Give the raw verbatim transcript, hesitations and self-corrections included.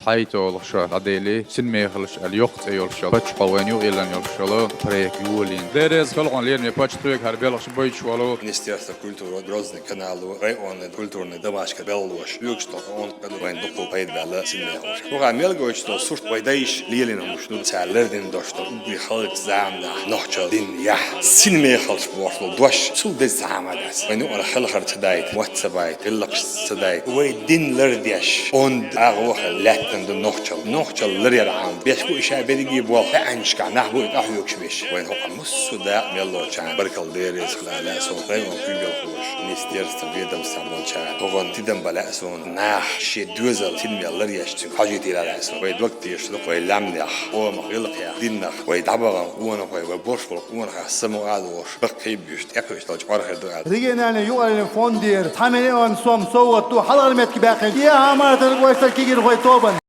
Тхьайта йолуш дӀадели, синмехалаш аьлла йоккха цӀе йолуш йолу, паччахьо вайна юкъаеллина йолуш йолу проект йолийна. Дерриза халкъана лераме паччахье хьара белхаш бойтуш волу. Министерство культуры Грозный канало районный культурный домашка беллош, оьгуш долу онда кӀаду вайн дукха пайда баьлла синмехалаш. Юха мел гойтуш долу сурт вай дайша лелийна хӀумаш ду, цара лардина дош ду, угги халкъ заманахь нохчалла дин яхь. Синмехалаш бохуш долу дош цул деза цхьа а ма дац. Вайн юкъара хелхар ца дайта, мотт ца байта, гӀиллакхаш ца дайта. Вай дин лардеш, онда агӀо хила лаьттина ду нохчалла. Нохчалла ларъяр Ӏамал. Беш бу и ша берриге болу хаьанчкахь, нах бу и къахьоьгуш беш. Вайн хӀокху массо а дакъа мел лоцучарна баркалла дерриза хила лаьа суна. Район куьйгалхоша, министерство, ведомство болчара. ХӀокхунна тидам бан лаьа суна. Нах шен доьзал синмел ларъеш цуьнга хьожийтийла лаьа суна. Вай дог тешаш ду вай лаьмнех, къомах, гӀиллакхех, диннах, вай дӀабахана къонахой, вай борш болу къонахех самукъа а лоруш, баккхий а буьйцуш, тӀекхуьуш долчу кӀорггера ду аьлла. Региональный юкъараллин фондера цхьа миллион сом совгӀат ду хьалхара меттиг баьккхина. И Ӏамарат вайшта кегийрхой тобанна.